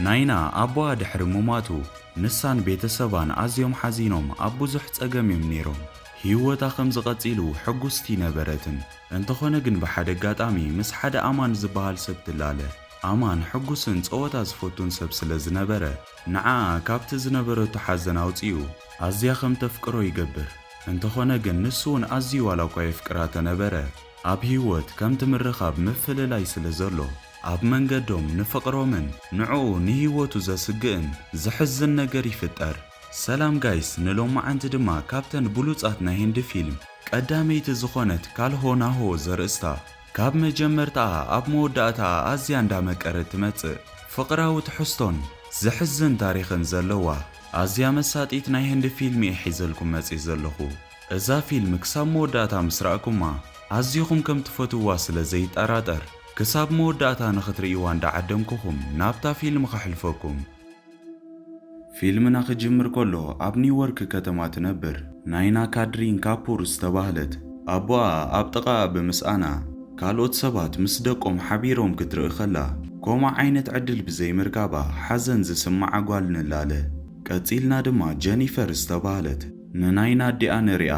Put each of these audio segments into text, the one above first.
ናይና ኣቦኣ ድሕሪ ምሟቱ፣ ንሳን ቤተሰባን ኣዝዮም ሓዚኖም ኣብ ብዙሕ ጸገም እዮም ነይሮም። ህይወታ ከምዚ ቀጺሉ ሕጉስቲ ነበረትን። እንተኾነ ግን ብሓደ ኣጋጣሚ ምስ ሓደ ኣማን ዝበሃል ሰብ ትላለ። ኣማን ሕጉስን ጸወታ ዝፈቱን ሰብ ስለ ዝነበረ፣ ንዓኣ ካብቲ ዝነበረቶ ሓዘን ኣውጺኡ ኣዝያ ከም ተፍቅሮ ይገብር። እንተኾነ ግን ንሱ እውን ኣዝዩ ዋላ እኳ የፍቅራ ተነበረ፣ ኣብ ህይወት ከምቲ ምርኻብ ምፍልላይ ስለ ዘሎ፣ ኣብ መንገዶም ንፍቕሮምን ንዕኡ ንህይወቱ ዘስግእን ዘሕዝን ነገር ይፍጠር። ሰላም ጋይስ፣ ንሎማዓንቲ ድማ ካብተን ብሉጻት ናይ ህንዲ ፊልም ቀዳመይቲ ዝኾነት ካልሆ ናሆ ዘርእስታ፣ ካብ መጀመርታኣ ኣብ መወዳእታኣ ኣዝያ እንዳመቀረት ትመጽእ ፍቕራዊ ትሕዝቶን ዘሕዝን ታሪኽን ዘለዋ ኣዝያ መሳጢት ናይ ህንዲ ፊልም እየ ሒዘልኩም መጽየ ዘለኹ። እዛ ፊልም ክሳብ መወዳእታ ምስ ረኣኩማ ኣዚኹም ከም ትፈትውዋ ስለ ዘይጠራጠር፣ ክሳብ መወዳእታ ንኽትርእይዋ እንዳዓደምኩኹም ናብታ ፊልም ከሕልፈኩም። ፊልምና ክጅምር ከሎ ኣብ ኒውዮርክ ከተማ ትነብር ናይና ካድሪን ካፑር ዝተባህለት ኣቦኣ ኣብ ጥቓኣ ብምስኣና ካልኦት ሰባት ምስ ደቆም ሓቢሮም ክትርኢ ከላ፣ ከምኡ ዓይነት ዕድል ብዘይምርካባ ሓዘን ዝስምዓ ጓል ንላለ። ቀጺልና ድማ ጀኒፈር ዝተባህለት ንናይና ኣዲኣ ንሪኣ።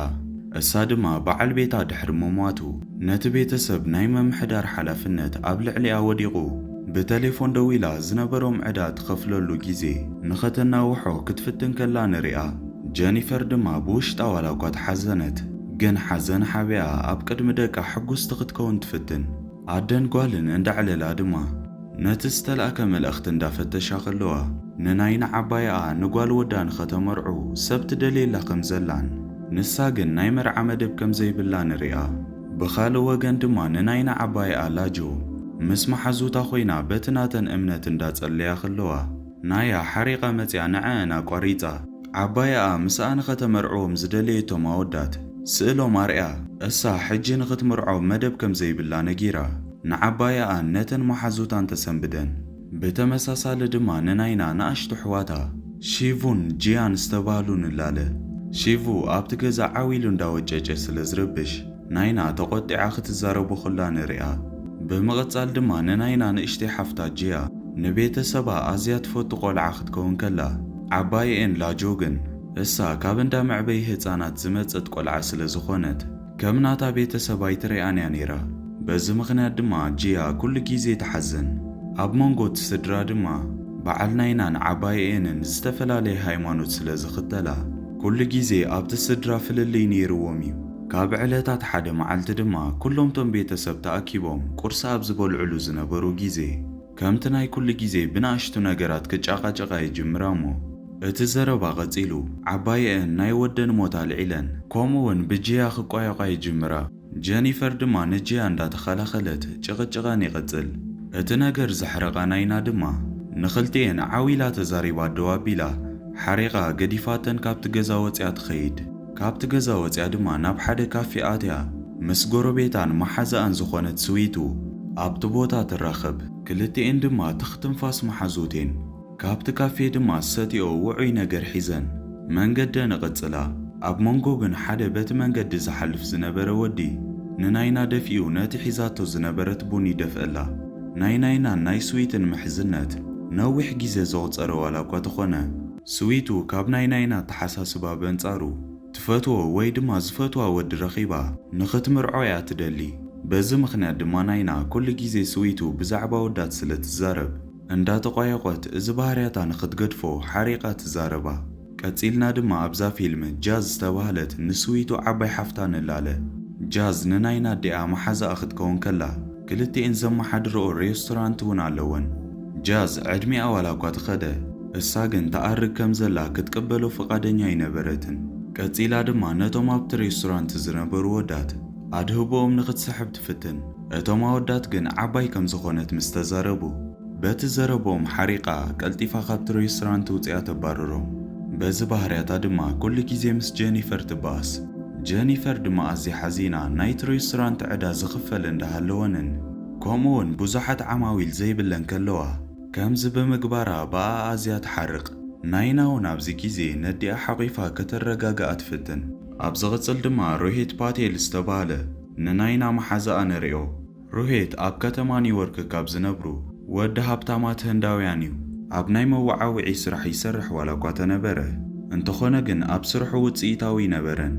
እሳ ድማ በዓል ቤታ ድሕሪ ምሟቱ ነቲ ቤተሰብ ናይ ምምሕዳር ሓላፍነት ኣብ ልዕሊኣ ወዲቑ ብቴሌፎን ደዊላ ዝነበሮም ዕዳ ትኸፍለሉ ግዜ ንኸተናውሖ ክትፍትን ከላ ንሪኣ። ጀኒፈር ድማ ብውሽጣ ዋላ እኳ ተሓዘነት፣ ግን ሓዘን ሓቢኣ ኣብ ቅድሚ ደቃ ሕጉስቲ ክትከውን ትፍትን። ኣደን ጓልን እንዳዕለላ ድማ ነቲ ዝተላእከ መልእኽቲ እንዳፈተሻ ከለዋ፣ ንናይና ዓባይኣ ንጓል ወዳ ንኸተመርዑ ሰብ ትደልየላ ከም ዘላን፣ ንሳ ግን ናይ መርዓ መደብ ከም ዘይብላ ንሪኣ። ብኻልእ ወገን ድማ ንናይና ዓባይኣ ላጆ ምስ መሓዙታ ኮይና በቲ ናተን እምነት እንዳጸለያ ከለዋ፣ ናያ ሓሪቓ መጺኣ ንዐኣን ኣቋሪጻ። ዓባይኣ ምስኣ ንኸተመርዕዎም ዝደለየቶም ኣወዳት ስእሎም ኣርያ፣ እሳ ሕጂ ንኽትምርዖም መደብ ከም ዘይብላ ነጊራ፣ ንዓባይኣን ነተን መሓዙታን ተሰንብደን። ብተመሳሳሊ ድማ ንናይና ንኣሽቱ ኣሕዋታ ሺቡን ጂያን ዝተባህሉ ንላለ። ሺቡ ኣብቲ ገዛ ዓው ኢሉ እንዳወጨጨ ስለ ዝርብሽ፣ ናይና ተቖጢዓ ክትዛረቦ ከላ ንሪኣ። ብምቕጻል ድማ ንናይና ንእሽተይ ሓፍታ ጂያ ንቤተሰባ ኣዝያ ትፈቱ ቆልዓ ክትከውን ከላ፣ ዓባይኤን ላጆ ግን እሳ ካብ እንዳ መዕበዪ ህጻናት ዝመጸት ቆልዓ ስለ ዝኾነት፣ ከም ናታ ቤተሰብ ኣይትሪኣን እያ ነይራ። በዚ ምኽንያት ድማ ጂያ ኩሉ ግዜ ትሓዝን። ኣብ መንጎ እቲ ስድራ ድማ በዓል ናይናን ዓባይኤንን ዝተፈላለየ ሃይማኖት ስለ ዝኽተላ፣ ኩሉ ግዜ ኣብቲ ስድራ ፍልልይ ነይርዎም እዩ። ካብ ዕለታት ሓደ መዓልቲ ድማ ኩሎምቶም ቤተሰብ ተኣኪቦም ቁርሲ ኣብ ዝበልዕሉ ዝነበሩ ግዜ፣ ከምቲ ናይ ኩሉ ግዜ ብንኣሽቱ ነገራት ክጫቓጨቓ ይጅምራ እሞ፣ እቲ ዘረባ ቀጺሉ፣ ዓባይኤን ናይ ወደን ሞት ኣልዒለን፣ ከምኡ እውን ብጂያ ክቋየቋ ይጅምራ። ጀኒፈር ድማ ንጂያ እንዳተኸላኸለት ጭቕጭቐን ይቕጽል። እቲ ነገር ዘሕረቓ ናይና ድማ ንኽልቲኤን ዓው ኢላ ተዛሪባ ደው ኣቢላ፣ ሓሪቓ ገዲፋተን ካብቲ ገዛ ወጺኣ ትኸይድ። ካብቲ ገዛ ወጺኣ ድማ ናብ ሓደ ካፌ ኣትያ፣ ምስ ጎረቤታን መሓዛኣን ዝኾነት ስዊቱ ኣብቲ ቦታ ትራኸብ። ክልቲኤን ድማ ትኽ ትንፋስ መሓዙቴን። ካብቲ ካፌ ድማ ዝሰትዮ ውዑይ ነገር ሒዘን መንገደን ይቕጽላ። ኣብ መንጎ ግን ሓደ በቲ መንገዲ ዝሓልፍ ዝነበረ ወዲ ንናይና ደፊኡ ነቲ ሒዛቶ ዝነበረት ቡን ይደፍእላ። ናይ ናይናን ናይ ስዊትን ምሕዝነት ነዊሕ ግዜ ዘቑጸረ ዋላ እኳ ተኾነ፣ ስዊቱ ካብ ናይ ናይና ኣተሓሳስባ በንጻሩ ትፈትዎ ወይ ድማ ዝፈትዋ ወዲ ረኺባ ንኽትምርዖ እያ ትደሊ። በዚ ምኽንያት ድማ ናይና ኩሉ ግዜ ስዊቱ ብዛዕባ ኣወዳት ስለ ትዛረብ፣ እንዳተቋየቖት እዚ ባህርያታ ንኽትገድፎ ሓሪቓ ትዛረባ። ቀጺልና ድማ ኣብዛ ፊልም ጃዝ ዝተባህለት ንስዊቱ ዓባይ ሓፍታ ንላለ። ጃዝ ንናይና ኣዲኣ መሓዛኣ ክትከውን ከላ፣ ክልቲኤን ዘመሓድርኦ ሬስቶራንት እውን ኣለወን። ጃዝ ዕድሚኣ ዋላ እኳ ተኸደ፣ እሳ ግን ትኣርግ ከም ዘላ ክትቅበሎ ፍቓደኛ ኣይነበረትን። ቀጺላ ድማ ነቶም ኣብቲ ሬስቶራንት ዝነበሩ ወዳት ኣድህቦኦም ንኽትስሕብ ትፍትን። እቶም ኣወዳት ግን ዓባይ ከም ዝኾነት ምስ ተዛረቡ፣ በቲ ዘረቦም ሓሪቓ ቀልጢፋ ካብቲ ሬስቶራንት ውጺኣ ተባርሮም። በዚ ባህርያታ ድማ ኩሉ ግዜ ምስ ጀኒፈር ትበኣስ። ጀኒፈር ድማ ኣዝያ ሓዚና ናይቲ ሬስቶራንት ዕዳ ዝኽፈል እንዳሃለወንን ከምኡውን ብዙሓት ዓማዊል ዘይብለን ከለዋ፣ ከምዚ ብምግባራ ብኣኣ ኣዝያ ትሓርቕ። ናይና እውን ኣብዚ ግዜ ነዲኣ ሓቒፋ ከተረጋግኣ ትፍትን። ኣብ ዝቕጽል ድማ ሮሂት ፓቴል ዝተባህለ ንናይና መሓዛኣ ንሪኦ። ሮሂት ኣብ ከተማ ኒውዮርክ ካብ ዝነብሩ ወዲ ሃብታማት ህንዳውያን እዩ። ኣብ ናይ መወዓውዒ ስራሕ ይሰርሕ ዋላ እኳ ተነበረ፣ እንተኾነ ግን ኣብ ስርሑ ውጽኢታዊ ይነበረን።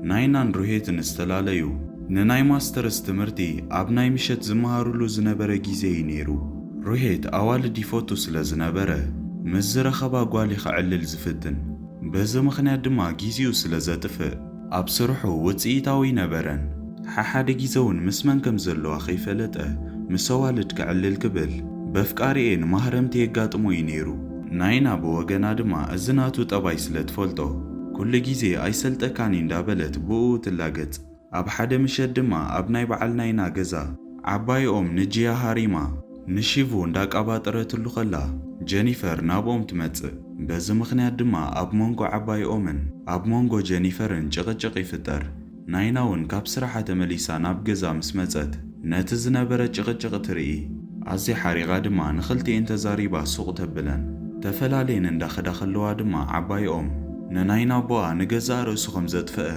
ናይናን ሩሄትን ዝተፈላለዩ። ንናይ ማስተርስ ትምህርቲ ኣብ ናይ ምሸት ዝመሃሩሉ ዝነበረ ግዜ እዩ ነይሩ። ሩሄት ኣዋልድ ይፈቱ ስለ ዝነበረ፣ ምስ ዝረኸባ ጓል እዩ ከዕልል ዝፍትን። በዚ ምኽንያት ድማ ግዜኡ ስለ ዘጥፍእ፣ ኣብ ስርሑ ውጽኢታዊ ኣይነበረን። ሓሓደ ግዜ እውን ምስ መን ከም ዘለዋ ከይፈለጠ፣ ምስ ኣዋልድ ከዕልል ክብል፣ በፍቃሪኤን ማህረምቲ የጋጥሞ እዩ ነይሩ። ናይና ብወገና ድማ እዚ ናቱ ጠባይ ስለ ትፈልጦ፣ ኩሉ ግዜ ኣይሰልጠካን እዩ እንዳበለት ብኡ ትላገጽ። ኣብ ሓደ ምሸት ድማ ኣብ ናይ በዓል ናይና ገዛ ዓባይ ኦም ንጂያ ሃሪማ ንሺቡ እንዳቃባጠረትሉ ከላ፣ ጀኒፈር ናብኦም ትመጽእ። በዚ ምኽንያት ድማ ኣብ መንጎ ዓባይ ኦምን ኣብ መንጎ ጀኒፈርን ጭቕጭቕ ይፍጠር። ናይና እውን ካብ ስራሓ ተመሊሳ ናብ ገዛ ምስ መጸት፣ ነቲ ዝነበረ ጭቕጭቕ ትርኢ። ኣዝያ ሓሪቓ ድማ ንኽልቲኤን ተዛሪባ ሱቕ ተብለን። ተፈላለየን እንዳኸዳ ከለዋ ድማ ዓባይ ኦም ንናይና ኣቦኣ ንገዛእ ርእሱ ከም ዘጥፍአ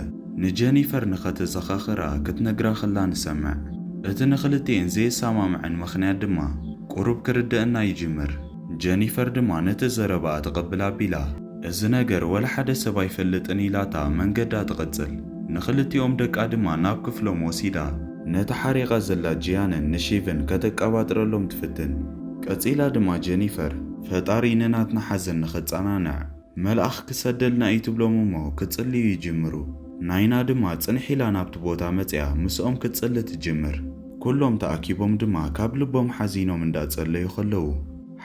ንጀኒፈር ንኸተዘኻኽራ ክትነግራ ከላ ንሰምዕ። እቲ ንኽልቲኤን ዘየሰማምዐን ምኽንያት ድማ ቁሩብ ክርደአና ይጅምር። ጀኒፈር ድማ ነቲ ዘረባኣ ትቕብል ኣቢላ፣ "እዚ ነገር ወላ ሓደ ሰብ ኣይፈልጥን" ኢላታ መንገዳ ትቕጽል። ንኽልቲኦም ደቃ ድማ ናብ ክፍሎም ወሲዳ፣ ነታ ሓሪቓ ዘላ ጂያንን ንሺቭን ከተቀባጥረሎም ትፍትን። ቀጺላ ድማ ጀኒፈር፣ "ፈጣሪ ንናትና ሓዘን ንኸጸናንዕ መልኣኽ ክሰደልና እዩ" ትብሎም እሞ ክጽልዩ ይጅምሩ። ናይና ድማ ጽንሕ ኢላ ናብቲ ቦታ መጺኣ ምስኦም ክትጽሊ ትጅምር። ኩሎም ተኣኪቦም ድማ ካብ ልቦም ሓዚኖም እንዳጸለዩ ከለዉ፣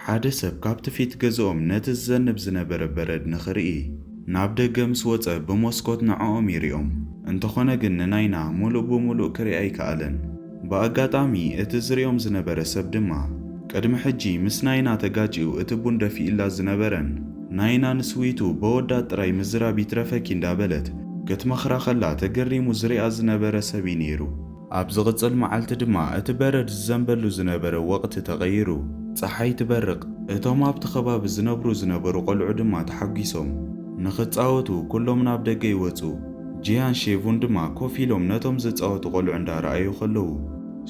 ሓደ ሰብ ካብቲ ፊት ገዝኦም ነቲ ዝዘንብ ዝነበረ በረድ ንኽርኢ ናብ ደገ ምስ ወጸ ብመስኮት ንዕኦም ይሪኦም። እንተኾነ ግን ንናይና ሙሉእ ብሙሉእ ክሪኣ ኣይከኣለን። ብኣጋጣሚ እቲ ዝሪኦም ዝነበረ ሰብ ድማ ቅድሚ ሕጂ ምስ ናይና ተጋጭዩ እቲ ቡን ደፊእላ ዝነበረን ናይና ንስዊቱ በወዳት ጥራይ ምዝራብ ይትረፈኪ እንዳበለት ክትመኽራ ከላ ተገሪሙ ዝሪኣ ዝነበረ ሰብ እዩ ነይሩ። ኣብ ዝቕጽል መዓልቲ ድማ እቲ በረድ ዝዘንበሉ ዝነበረ ወቕቲ ተቐይሩ፣ ጸሓይ ትበርቕ። እቶም ኣብቲ ከባቢ ዝነብሩ ዝነበሩ ቆልዑ ድማ ተሓጒሶም ንኽጻወቱ ኩሎም ናብ ደገ ይወጹ። ጂያን ሼቭን ድማ ኮፍ ኢሎም ነቶም ዝጻወቱ ቆልዑ እንዳረኣዩ ከለዉ፣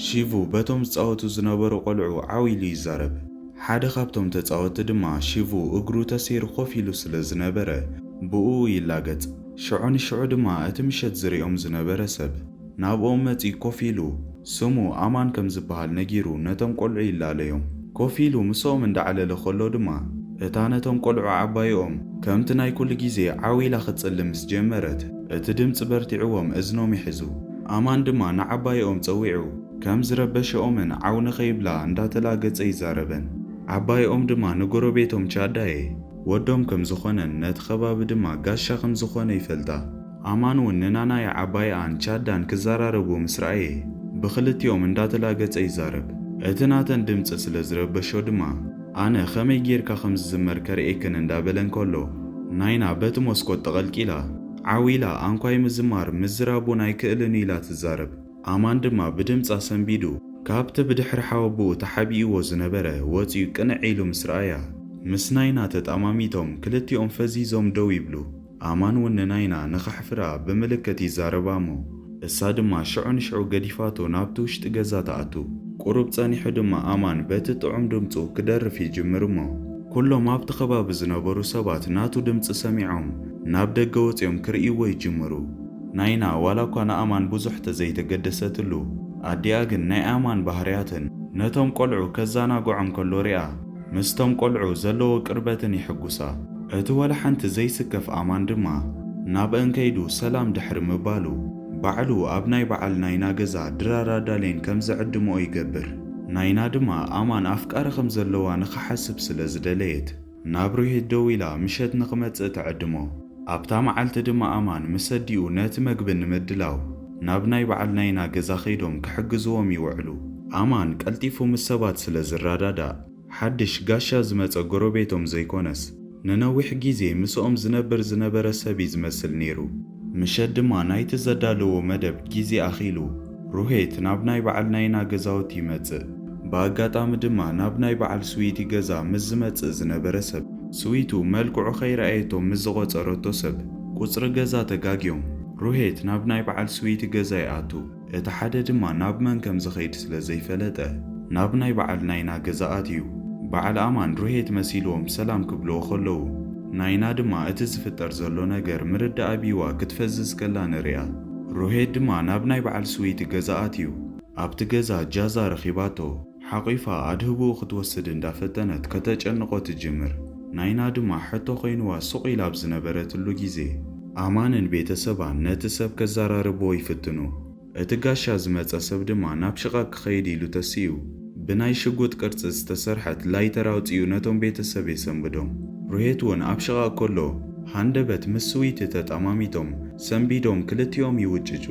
ሺቭ በቶም ዝጻወቱ ዝነበሩ ቆልዑ ዓው ኢሉ ይዛረብ። ሓደ ካብቶም ተጻወትቲ ድማ ሺቭ እግሩ ተሰይሩ ኮፍ ኢሉ ስለ ዝነበረ ብኡ ይላገጽ። ሽዑ ንሽዑ ድማ እቲ ምሸት ዝሪኦም ዝነበረ ሰብ ናብኦም መጺኡ ኮፍ ኢሉ፣ ስሙ ኣማን ከም ዝበሃል ነጊሩ ነቶም ቆልዑ ይላለዮም። ኮፍ ኢሉ ምስኦም እንዳዕለለ ከሎ ድማ እታ ነቶም ቆልዑ ዓባይኦም ከምቲ ናይ ኩሉ ግዜ ዓው ኢላ ክትጽሊ ምስ ጀመረት፣ እቲ ድምጺ በርቲዕዎም እዝኖም ይሕዙ። ኣማን ድማ ንዓባይኦም ጸዊዑ ከም ዝረበሸኦምን ዓው ንኸይብላ እንዳተላገጸ ይዛረበን። ዓባይኦም ድማ ንጎረቤቶም ቻዳየ ወዶም ከም ዝኾነን ነቲ ከባቢ ድማ ጋሻ ከም ዝኾነ ይፈልጣ። ኣማን እውን ንናናይ ዓባይኣን ቻዳን ክዘራረቡ ምስ ረኣየ፣ ብኽልቲኦም እንዳተላገጸ ይዛረብ። እቲ ናተን ድምጺ ስለ ዝረበሾ ድማ፣ "ኣነ ኸመይ ጌርካ ከም ዝዝመር ከርእየክን" እንዳበለ እንከሎ፣ ናይና በቲ መስኮት ተቐልቂላ፣ ዓው ኢላ፣ "ኣንኳይ ምዝማር፣ ምዝራብ እውን ኣይክእልን" ኢላ ትዛረብ። ኣማን ድማ ብድምጻ ሰንቢዱ፣ ካብቲ ብድሕሪ ሓወቦኡ ተሓቢእዎ ዝነበረ ወጺኡ ቅንዕ ኢሉ ምስ ረኣያ፣ ምስ ናይና ተጣማሚቶም ክልቲኦም ፈዚዞም ደው ይብሉ። ኣማን እውን ንናይና ንኸሕፍራ ብምልክት ይዛረባ እሞ፣ እሳ ድማ ሽዑ ንሽዑ ገዲፋቶ ናብቲ ውሽጢ ገዛ ትኣቱ። ቁሩብ ጸኒሑ ድማ ኣማን በቲ ጥዑም ድምጹ ክደርፍ ይጅምር እሞ፣ ኩሎም ኣብቲ ከባቢ ዝነበሩ ሰባት ናቱ ድምጺ ሰሚዖም ናብ ደገ ወጺኦም ክርእይዎ ይጅምሩ። ናይና ዋላ እኳ ንኣማን ብዙሕ ተዘይተገደሰትሉ፣ ኣዲኣ ግን ናይ ኣማን ባህርያትን ነቶም ቆልዑ ከዘናግዖም ከሎ ሪኣ፣ ምስቶም ቆልዑ ዘለዎ ቅርበትን ይሕጉሳ። እቲ ወላ ሓንቲ ዘይስከፍ ኣማን ድማ ናብአን ከይዱ ሰላም ድሕሪ ምባሉ፣ ባዕሉ ኣብ ናይ በዓል ናይና ገዛ ድራር ኣዳልየን ከም ዝዕድምኦ ይገብር። ናይና ድማ ኣማን ኣፍቃሪ ከም ዘለዋ ንኽሓስብ ስለ ዝደለየት፣ ናብ ሩሄት ደዊላ ምሸት ንኽመጽእ ትዕድሞ። ኣብታ መዓልቲ ድማ ኣማን ምስ ኣዲኡ ነቲ መግቢ ንምድላው ናብ ናይ በዓል ናይና ገዛ ከይዶም ክሕግዝዎም ይውዕሉ። ኣማን ቀልጢፉ ምስ ሰባት ስለ ዝረዳዳእ፣ ሓድሽ ጋሻ ዝመጸ ጎረቤቶም ዘይኮነስ፣ ንነዊሕ ግዜ ምስኦም ዝነብር ዝነበረ ሰብ እዩ ዝመስል ነይሩ። ምሸት ድማ ናይቲ ዘዳለዎ መደብ ግዜ ኣኺሉ፣ ሩሄት ናብ ናይ በዓል ናይና ገዛውቲ ይመጽእ። ብኣጋጣሚ ድማ ናብ ናይ በዓል ስዊቲ ገዛ ምስ ዝመጽእ ዝነበረ ሰብ፣ ስዊቱ መልክዑ ከይረኣየቶ ምስ ዝቖጸረቶ ሰብ ቁጽሪ ገዛ ተጋግዮም፣ ሩሄት ናብ ናይ በዓል ስዊቲ ገዛ ይኣቱ። እቲ ሓደ ድማ ናብ መን ከም ዝኸይድ ስለ ዘይፈለጠ፣ ናብ ናይ በዓል ናይና ገዛ ኣትዩ። በዓል ኣማን ሩሄት መሲልዎም ሰላም ክብልዎ ከለዉ፣ ናይና ድማ እቲ ዝፍጠር ዘሎ ነገር ምርዳእ ኣቢዋ ክትፈዝዝ ከላ ንሪኣ። ሩሄት ድማ ናብ ናይ በዓል ስዊቲ ገዛ ኣትዩ። ኣብቲ ገዛ ጃዛ ረኺባቶ። ሓቒፋ ኣድህቦኡ ክትወስድ እንዳፈተነት ከተጨንቖ ትጅምር። ናይና ድማ ሕቶ ኮይንዋ ሱቕ ኢላ ኣብ ዝነበረትሉ ግዜ፣ ኣማንን ቤተሰባን ነቲ ሰብ ከዘራርብዎ ይፍትኑ። እቲ ጋሻ ዝመጸ ሰብ ድማ ናብ ሽቓቕ ክኸይድ ኢሉ ተሲኡ። ብናይ ሽጉጥ ቅርጺ ዝተሰርሐት ላይተር ኣውጺኡ ነቶም ቤተሰብ የሰንብዶም። ሩሄት እውን ኣብ ሽቓቕ ከሎ፣ ሃንደበት ምስ ስዊቲ ተጠማሚቶም ሰንቢዶም ክልቲኦም ይውጭጩ።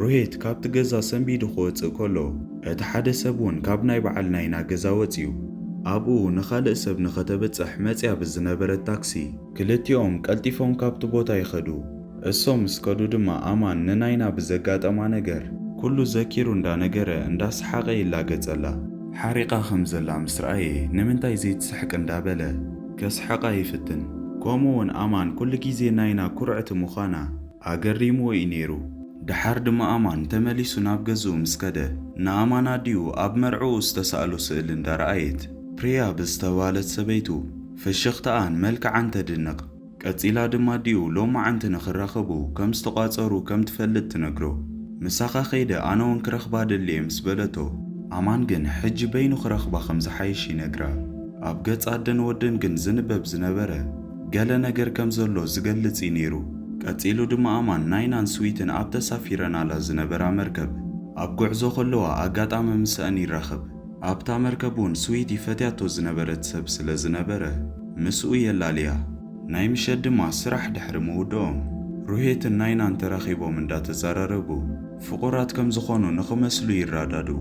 ሩሄት ካብቲ ገዛ ሰንቢዱ ክወጽእ ከሎ፣ እቲ ሓደ ሰብ እውን ካብ ናይ በዓል ናይና ገዛ ወጺኡ። ኣብኡ ንኻልእ ሰብ ንኸተብጽሕ መጽያ ብዝነበረት ታክሲ፣ ክልቲኦም ቀልጢፎም ካብቲ ቦታ ይኸዱ። እሶም ምስ ከዱ ድማ ኣማን ንናይና ብዘጋጠማ ነገር ኩሉ ዘኪሩ እንዳነገረ እንዳሰሓቐ ይላገጸላ። ሓሪቓ ከም ዘላ ምስ ረኣየ፣ ንምንታይ ዘይትስሕቅ እንዳበለ ከስሕቓ ይፍትን። ከምኡ እውን ኣማን ኩሉ ግዜ ናይና ኩርዕቲ ምዃና ኣገሪምዎ እዩ ነይሩ። ደሓር ድማ ኣማን ተመሊሱ ናብ ገዝኡ ምስ ከደ፣ ንኣማን ኣዲኡ ኣብ መርዕኡ ዝተሳእሎ ስእሊ እንዳረኣየት፣ ፕሪያ ብዝተባህለት ሰበይቱ ፍሽኽታኣን መልክዓን ተድንቕ። ቀጺላ ድማ ኣዲኡ ሎማዓንቲ ንኽራኸቡ ከም ዝተቋጸሩ ከም ትፈልጥ ትነግሮ። "ምሳኻ ከይደ ኣነ እውን ክረኽባ ደልየ" ምስ በለቶ፣ ኣማን ግን ሕጂ በይኑ ክረኽባ ከም ዝሓይሽ ይነግራ። ኣብ ገጽ ኣደን ወደን ግን ዝንበብ ዝነበረ ገለ ነገር ከም ዘሎ ዝገልጽ እዩ ነይሩ። ቀጺሉ ድማ ኣማን ናይናን ስዊትን ኣብ ተሳፊረናላ ዝነበራ መርከብ ኣብ ጉዕዞ ከለዋ ኣጋጣሚ ምስኣን ይራኸብ። ኣብታ መርከብ እውን ስዊቲ ፈትያቶ ዝነበረት ሰብ ስለ ዝነበረ ምስኡ የላልያ። ናይ ምሸት ድማ ስራሕ ድሕሪ ምውድኦም፣ ሩሄትን ናይናን ተራኺቦም እንዳተዘራረቡ ፍቑራት ከም ዝኾኑ ንኽመስሉ ይረዳድኡ።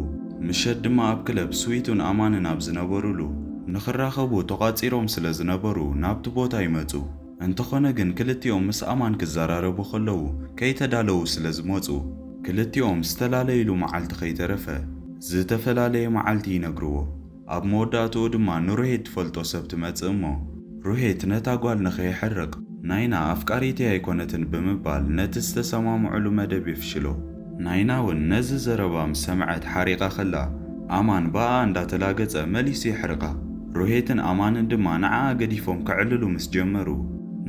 ምሸት ድማ ኣብ ክለብ ስዊቱን ኣማንን ኣብ ዝነበሩሉ፣ ንኽራኸቡ ተቋጺሮም ስለ ዝነበሩ ናብቲ ቦታ ይመጹ። እንተኾነ ግን ክልቲኦም ምስ ኣማን ክዘራረቡ ከለዉ ከይተዳለዉ ስለ ዝመጹ፣ ክልቲኦም ዝተላለይሉ መዓልቲ ከይተረፈ ዝተፈላለየ መዓልቲ ይነግርዎ። ኣብ መወዳእትኡ ድማ ንሩሄት ትፈልጦ ሰብ ትመጽእ እሞ፣ ሩሄት ነታ ጓል ንኸየሕርቕ፣ "ናይና ኣፍቃሪተይ ኣይኮነትን" ብምባል ነቲ ዝተሰማምዑሉ መደብ የፍሽሎ። ናይና እውን ነዚ ዘረባ ምስ ሰምዐት ሓሪቓ ከላ፣ ኣማን ብኣኣ እንዳተላገጸ መሊሱ የሕርቓ። ሩሄትን ኣማንን ድማ ንዓኣ ገዲፎም ከዕልሉ ምስ ጀመሩ፣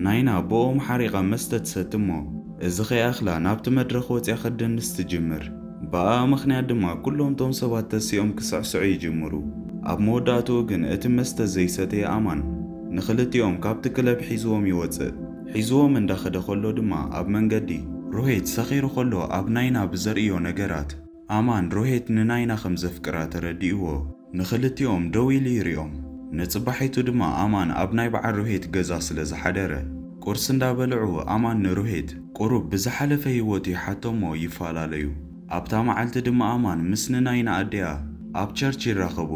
ናይና ብኦም ሓሪቓ መስተ ትሰቲ እሞ፣ እዚ ከይኣኽላ ናብቲ መድረኽ ወጺኣ ክትደንስ ትጅምር። ብኣኣ ምኽንያት ድማ ኩሎም እቶም ሰባት ተሲኦም ክስዕስዑ ይጅምሩ። ኣብ መወዳእትኡ ግን እቲ መስተ ዘይሰተየ ኣማን ንኽልቲኦም ካብቲ ክለብ ሒዝዎም ይወጽእ። ሒዝዎም እንዳኸደ ከሎ ድማ ኣብ መንገዲ ሩሄት ሰኺሩ ከሎ ኣብ ናይና ብዘርእዮ ነገራት ኣማን ሩሄት ንናይና ከም ዘፍቅራ ተረዲእዎ። ንኽልቲኦም ደው ኢሉ ይሪኦም። ንጽባሒቱ ድማ ኣማን ኣብ ናይ በዓል ሩሄት ገዛ ስለ ዝሓደረ፣ ቁርሲ እንዳበልዑ ኣማን ንሩሄት ቁሩብ ብዝሓለፈ ህይወቱ ይሓቶ እሞ ይፈላለዩ። ኣብታ መዓልቲ ድማ ኣማን ምስ ንናይና ኣዲኣ ኣብ ቸርች ይራኸቡ።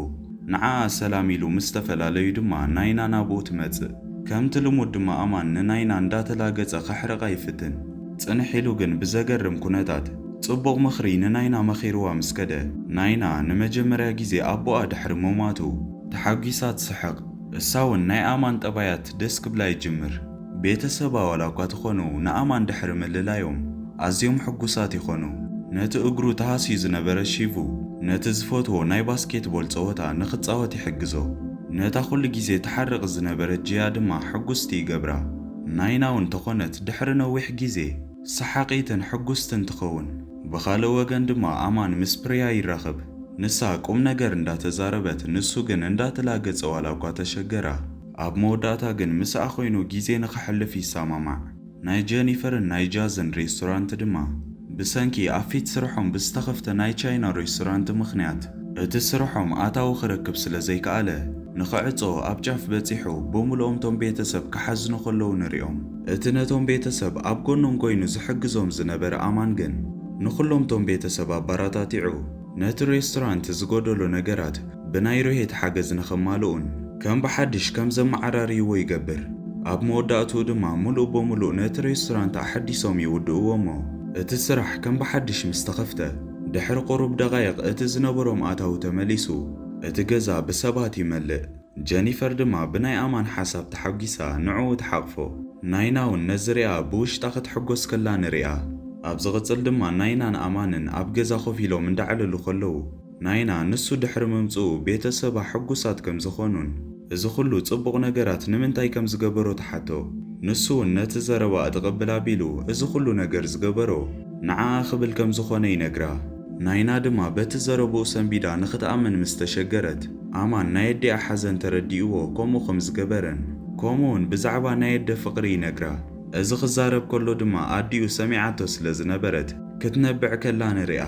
ንዓኣ ሰላም ኢሉ ምስ ተፈላለዩ ድማ ናይና ናብኡ ትመጽእ። ከምቲ ልሙድ ድማ ኣማን ንናይና እንዳተላገጸ ከሕርቓ ይፍትን። ጽንሕ ኢሉ ግን ብዘገርም ኩነታት ጽቡቕ ምኽሪ ንናይና መኺርዋ ምስ ከደ፣ ናይና ንመጀመርያ ግዜ ኣቦኣ ድሕሪ ምሟቱ ተሓጒሳ ትስሕቕ። እሳ እውን ናይ ኣማን ጠባያት ደስ ክብላ ይጅምር። ቤተሰባ ዋላ እኳ ተኾኑ ንኣማን ድሕሪ ምልላዮም ኣዝዮም ሕጉሳት ይኾኑ። ነቲ እግሩ ተሃስዩ ዝነበረ ሺቩ ነቲ ዝፈትዎ ናይ ባስኬትቦል ጸወታ ንኽጻወት ይሕግዞ። ነታ ኩሉ ግዜ ትሓርቕ ዝነበረት ጂያ ድማ ሕጉስቲ ይገብራ። ናይና እውን ተኾነት ድሕሪ ነዊሕ ግዜ ሰሓቒትን ሕጉስትን ትኸውን። ብኻልእ ወገን ድማ ኣማን ምስ ፕሪያ ይራኸብ። ንሳ ቁም ነገር እንዳተዛረበት ንሱ ግን እንዳተላገጸ ዋላ እኳ ተሸገራ። ኣብ መወዳእታ ግን ምስኣ ኮይኑ ግዜ ንኸሕልፍ ይሰማማዕ። ናይ ጀኒፈርን ናይ ጃዝን ሬስቶራንት ድማ ብሰንኪ ኣብ ፊት ስርሖም ብዝተኸፍተ ናይ ቻይና ሬስቶራንት ምኽንያት እቲ ስርሖም ኣታዊ ክረክብ ስለ ዘይከኣለ ንኽዕጾ ኣብ ጫፍ በጺሑ ብምልኦም ቶም ቤተሰብ ክሓዝኑ ከለዉ ንሪኦም። እቲ ነቶም ቤተሰብ ኣብ ጎኖም ኮይኑ ዝሕግዞም ዝነበረ ኣማን ግን ንኹሎም ቶም ቤተሰብ ኣባራታቲዑ ነቲ ሬስቶራንት ዝጎደሎ ነገራት ብናይ ሩሄት ሓገዝ ንኸማልኡን ከም ብሓድሽ ከም ዘመዓራርይዎ ይገብር። ኣብ መወዳእትኡ ድማ ምሉእ ብምሉእ ነቲ ሬስቶራንት ኣሐዲሶም ይውድእዎ እሞ፣ እቲ ስራሕ ከም ብሓድሽ ምስ ተኸፍተ፣ ድሕሪ ቁሩብ ደቓይቕ እቲ ዝነበሮም ኣታዊ ተመሊሱ፣ እቲ ገዛ ብሰባት ይመልእ። ጀኒፈር ድማ ብናይ ኣማን ሓሳብ ተሓጒሳ ንዕኡ ትሓቕፎ። ናይና እውን ነዚ ሪኣ ብውሽጣ ክትሕጎስ ከላ ንሪኣ። ኣብ ዝቕጽል ድማ ናይናን ኣማንን ኣብ ገዛ ኮፍ ኢሎም እንዳዕለሉ ከለዉ፣ ናይና ንሱ ድሕሪ ምምጽኡ ቤተሰባ ሕጉሳት ከም ዝኾኑን እዚ ኹሉ ጽቡቕ ነገራት ንምንታይ ከም ዝገበሮ ትሓቶ። ንሱ እውን ነቲ ዘረባ እትቕብል ኣቢሉ እዚ ኹሉ ነገር ዝገበሮ ንዓኣ ክብል ከም ዝኾነ ይነግራ። ናይና ድማ በቲ ዘረብኡ ሰንቢዳ ንኽትኣምን ምስ ተሸገረት፣ ኣማን ናይ ኣዲኣ ሓዘን ተረዲእዎ ከምኡ ከም ዝገበረን፣ ከምኡውን ብዛዕባ ናይ ኣደ ፍቕሪ ይነግራ። እዚ ክዛረብ ከሎ ድማ ኣዲኡ ሰሚዓቶ ስለ ዝነበረት፣ ክትነብዕ ከላ ንሪኣ።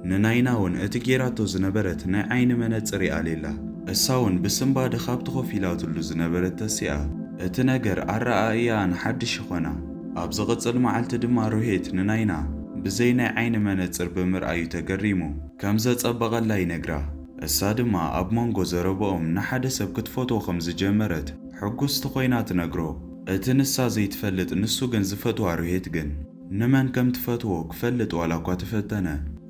ንናይና እውን እቲ ጌራቶ ዝነበረት ናይ ዓይኒ መነጽር ይኣልየላ። እሳ እውን ብስንባደ ካብቲ ኮፍ ኢላትሉ ዝነበረት ተሲኣ። እቲ ነገር ኣረኣእያኣን ሓድሽ ይኾና። ኣብ ዝቕጽል መዓልቲ ድማ ሩሄት ንናይና ብዘይ ናይ ዓይኒ መነጽር ብምርኣዩ ተገሪሙ ከም ዘጸበቐላ ይነግራ። እሳ ድማ ኣብ መንጎ ዘረባኦም ንሓደ ሰብ ክትፈትዎ ከም ዝጀመረት ሕጉስቲ ኮይና ትነግሮ። እቲ ንሳ ዘይትፈልጥ ንሱ ግን ዝፈትዋ ሩሄት ግን ንመን ከም ትፈትዎ ክፈልጥ ዋላ እኳ ተፈተነ፣